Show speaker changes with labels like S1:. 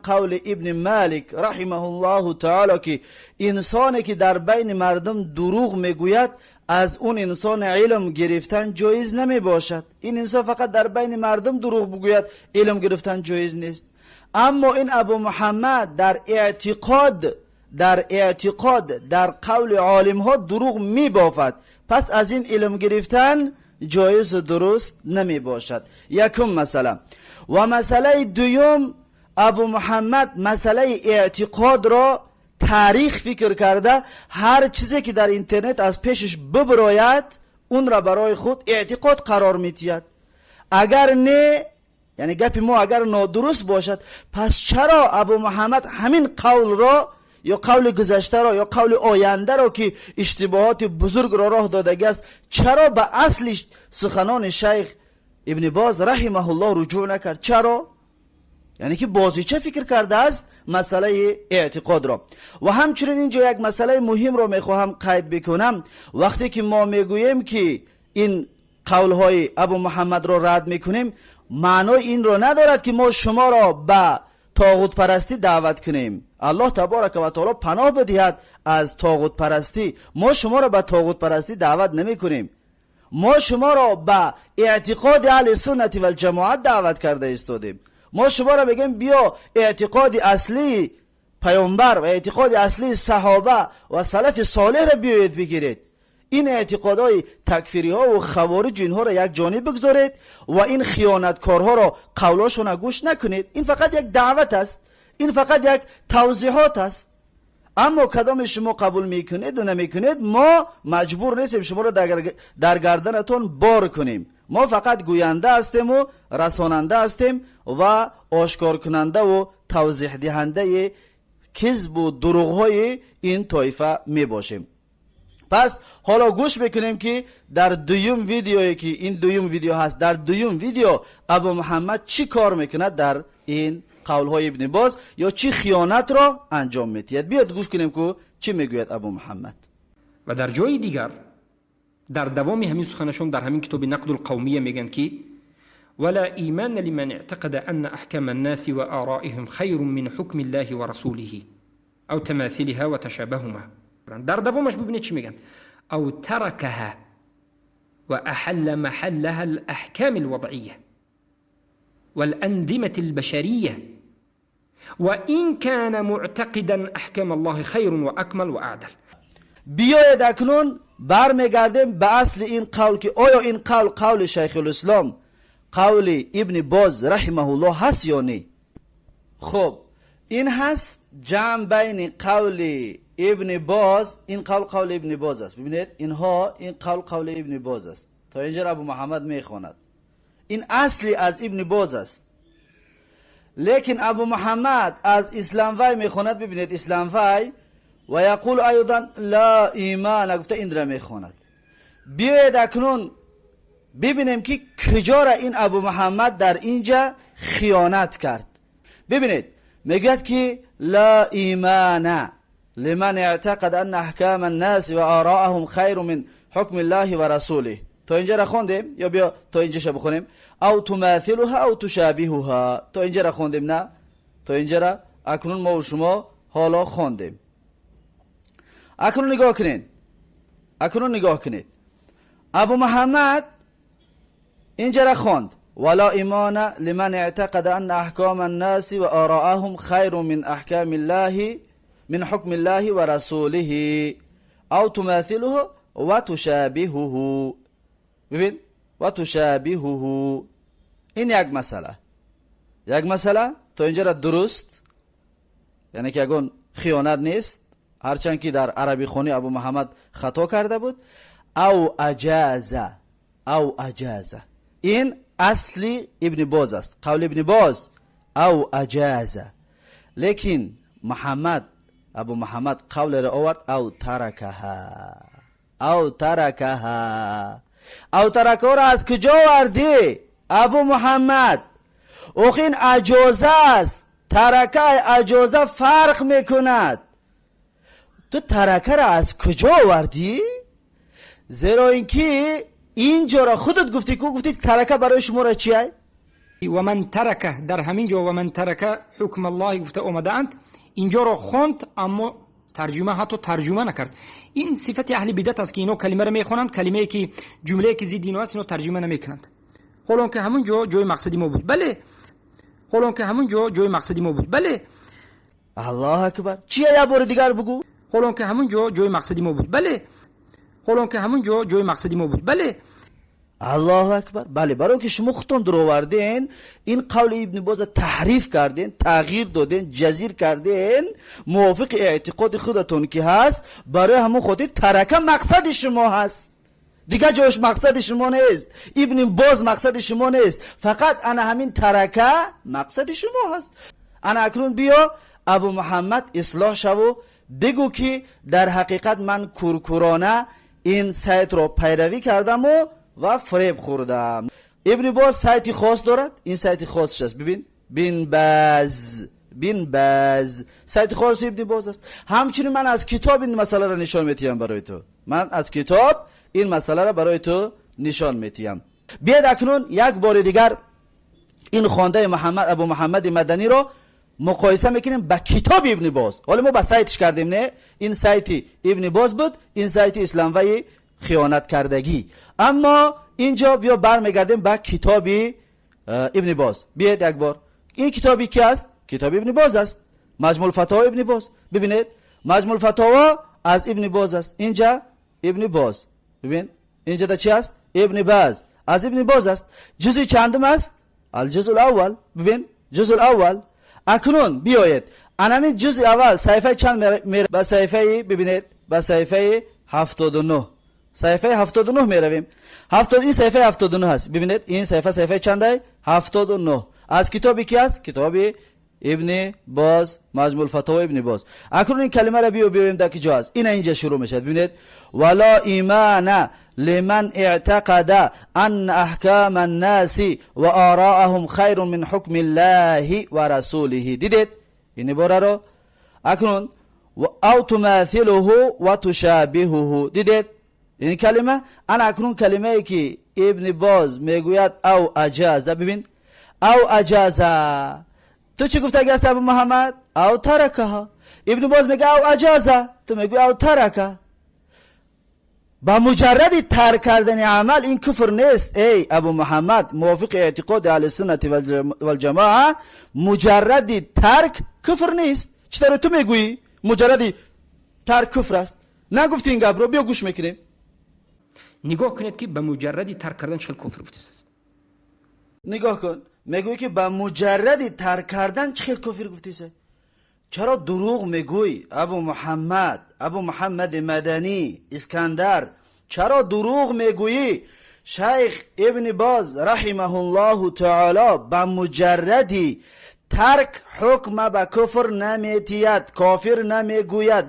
S1: قول ابن مالک رحمه الله تعالی که انسانی که در بین مردم دروغ میگوید از اون انسان علم گرفتن جایز نمی باشد. این انسان فقط در بین مردم دروغ بگوید، علم گرفتن جایز نیست. اما این ابو محمد در اعتقاد در قول عالم ها دروغ می بافد، پس از این علم گرفتن جایز و درست نمی باشد. یکم مسئله. و مسئله دوم، ابو محمد مسئله اعتقاد را تاریخ فکر کرده، هر چیزی که در اینترنت از پیشش ببراید اون را برای خود اعتقاد قرار میتید. اگر نه، یعنی گپ ما اگر نادرست باشد، پس چرا ابو محمد همین قول را یا قول گذشته را یا قول آینده را که اشتباهات بزرگ را راه دادگی است، چرا به اصل سخنان شیخ ابن باز رحمه الله رجوع نکرد؟ چرا؟ یعنی که بازیچه فکر کرده است مسئله اعتقاد را. و همچنین اینجا یک مسئله مهم را میخواهم قید بکنم. وقتی که ما میگوییم که این قولهای ابو محمد را رد میکنیم، معنای این را ندارد که ما شما را به طاغوت پرستی دعوت کنیم. الله تبارک و تعالی پناه بدهد از طاغوت پرستی. ما شما را به طاغوت پرستی دعوت نمی کنیم. ما شما را به اعتقاد اهل سنت و الجماعت دعوت کرده ایستادیم. ما شما را میگیم بیا اعتقاد اصلی پیامبر و اعتقاد اصلی صحابه و سلف صالح را بیایید بگیرید. این اعتقادهای تکفیری ها و خوارج اینها را یک جانب بگذارید و این خیانتکارها را قولاشون گوش نکنید. این فقط یک دعوت است، این فقط یک توضیحات است. اما کدام شما قبول میکنید و نمیکنید، ما مجبور نیستیم شما را در گردنتون بار کنیم. ما فقط گوینده هستیم و رساننده هستیم و آشکار کننده و توضیح دهنده کذب و دروغ این طایفه می باشیم. پس حالا گوش بکنیم که در دویم ویدیویی که این دویم ویدیو هست، در دویم ویدیو ابو محمد چی کار میکند در این قولهای ابن باز یا چی خیانت را انجام میدهد. بیاد گوش کنیم که چی میگوید ابو محمد.
S2: و در جای دیگر در دوام همین سخنشون در همین کتاب نقد القومیه میگن که ولا ایمان لمن اعتقد ان احکام الناس وآرائهم خیر من حکم الله ورسوله او تماثلها وتشابههما. در دوامش ببینید چی میگن: او تركها وأحل محلها الأحكام الوضعية والأنظمة البشرية وإن كان معتقدا أحكام الله خير وأكمل وأعدل.
S1: بیاید اکنون برمیگردیم به اصل این قول که آیا این قول قول شیخ الاسلام، قول ابن باز رحمه الله هست یا نه. خب، این هست جمع بین قول ابن باز. این قول قول ابن باز است. ببینید، اینها این قول قول ابن باز است. تا اینجا ابو محمد میخواند. این اصلی از ابن باز است، لیکن ابو محمد از اسلام وای میخواند. ببینید، اسلام وای و یقول ایضا لا ایمان گفته این را میخواند. بیاید اکنون ببینیم که کجا را این ابو محمد در اینجا خیانت کرد. ببینید، میگوید که لا ایمان لمن اعتقد ان احکام الناس و آراءهم خیر من حکم الله و رسوله. تا اینجا را خوندیم یا بیا تا اینجا بخونیم؟ او تماثلها او تشابهها. تا اینجا را خوندیم؟ نه، تا اینجا را اکنون ما و شما حالا خوندیم. اکنون نگاه کنید، اکنون نگاه کنید. ابو محمد اینجا را خواند: ولا ایمان لمن اعتقد ان احکام الناس و آراءهم خیر من احکام الله، من حکم الله و رسوله او تماثله و تشابهه. ببین، و تشابهه. این یک مسئله، یک مسئله تا اینجا را درست، یعنی که یگان خیانت نیست، هرچند که در عربی خونی ابو محمد خطا کرده بود. او اجاز، او اجاز، این اصلی ابن باز است، قول ابن باز، او اجاز. لیکن محمد، ابو محمد قول را آورد او ترکها، او ترکها. او ترکها را از کجا آوردی ابو محمد؟ اوخ این اجازه است، ترکه اجازه فرق میکند. تو ترکه را از کجا آوردی؟ زیرا اینکه اینجا را خودت گفتی که گفتی ترکه برای شما را چیه؟
S2: ومن ترك در همین جا ومن ترك حکم الله گفته آمده‌اند، اینجا را خواند اما ترجمه حتی ترجمه نکرد. این صفت اهل بدعت است که اینا کلمه را میخوانند، کلمه که جمله که ضد اینا است اینا ترجمه نمیکنند. حالا که همون جا جای مقصدی ما بود. بله، حالا که همون جا جای مقصدی ما بود. بله.
S1: الله اکبر. چیه یه بار دیگر بگو؟
S2: حالا که همون جا جای مقصدی ما بود. بله. حالا که همون جا جای مقصدی ما بود. بله.
S1: الله اکبر. بله، برای که شما خودتون دروردین، این قول ابن باز تحریف کردین، تغییر دادین، جزیر کردین موافق اعتقاد خودتون که هست. برای همون خودی ترکه مقصد شما هست، دیگه جایش مقصد شما نیست. ابن باز مقصد شما نیست، فقط انا همین ترکه مقصد شما هست. انا اکنون بیا ابو محمد اصلاح شو، بگو که در حقیقت من کورکورانه این سایت رو پیروی کردم و فریب خوردم. ابن باز سایتی خاص دارد، این سایت خاصش است. ببین، بین باز، بین باز سایت خاص ابن باز است. همچنین من از کتاب این مسئله را نشان میتیم برای تو. من از کتاب این مسئله را برای تو نشان میتیم. بیاید اکنون یک بار دیگر این خوانده محمد ابو محمد مدنی را مقایسه میکنیم با کتاب ابن باز. حالا ما با سایتش کردیم، نه؟ این سایت ابن باز بود، این سایت اسلاموی خیانت کردگی. اما اینجا بیا برمیگردیم به کتاب ابن باز. بیاید یک بار این کتابی که است، کتاب ابن باز است، مجموع الفتاوا ابن باز. ببینید مجموع الفتاوا از ابن باز است. اینجا ابن باز، ببین اینجا دا چی است؟ ابن باز از ابن باز است. جزء چندم است؟ الجزء الاول. ببین جزء الاول. اکنون بیایید انامین جزء اول صفحه چند میره؟ به صفحه، ببینید به صفحه 79، صفحه 79 میرویم. 70، این صفحه 79 هست. ببینید این صفحه صفحه چنده؟ 79. از کتابی کی است؟ کتاب ابن باز، مجموع الفتاوا ابن باز. اکنون این کلمه را بیا ببینیم در کجا است. این اینجا شروع میشه. ببینید ولا ایمان لمن اعتقد ان احکام الناس و آراءهم خیر من حکم الله و رسوله. دیدید این عباره رو؟ اکنون و او تماثله و تشابهه. دیدید این کلمه؟ انا اکنون کلمه ای که ابن باز میگوید او اجازه. ببین او اجازه، تو چی گفته است ابو محمد؟ او ترکها. ابن باز میگه او اجازه، تو میگوی او ترکه. با مجرد ترک کردن عمل این کفر نیست ای ابو محمد. موافق اعتقاد اهل سنت و الجماعه مجرد ترک کفر نیست. چطور تو میگویی مجرد ترک کفر است؟ نگفتی این گپ رو؟ بیا گوش میکنیم.
S2: نگاه کنید که به مجرد ترک کردن چقدر کفر گفته است.
S1: نگاه کن، میگویی که به مجرد ترک کردن چقدر کفر گفته است. چرا دروغ میگویی ابو محمد، ابو محمد مدنی اسکندر؟ چرا دروغ میگویی؟ شیخ ابن باز رحمه الله تعالی به مجردی ترک حکم به کفر نمیتید، کافر نمیگوید.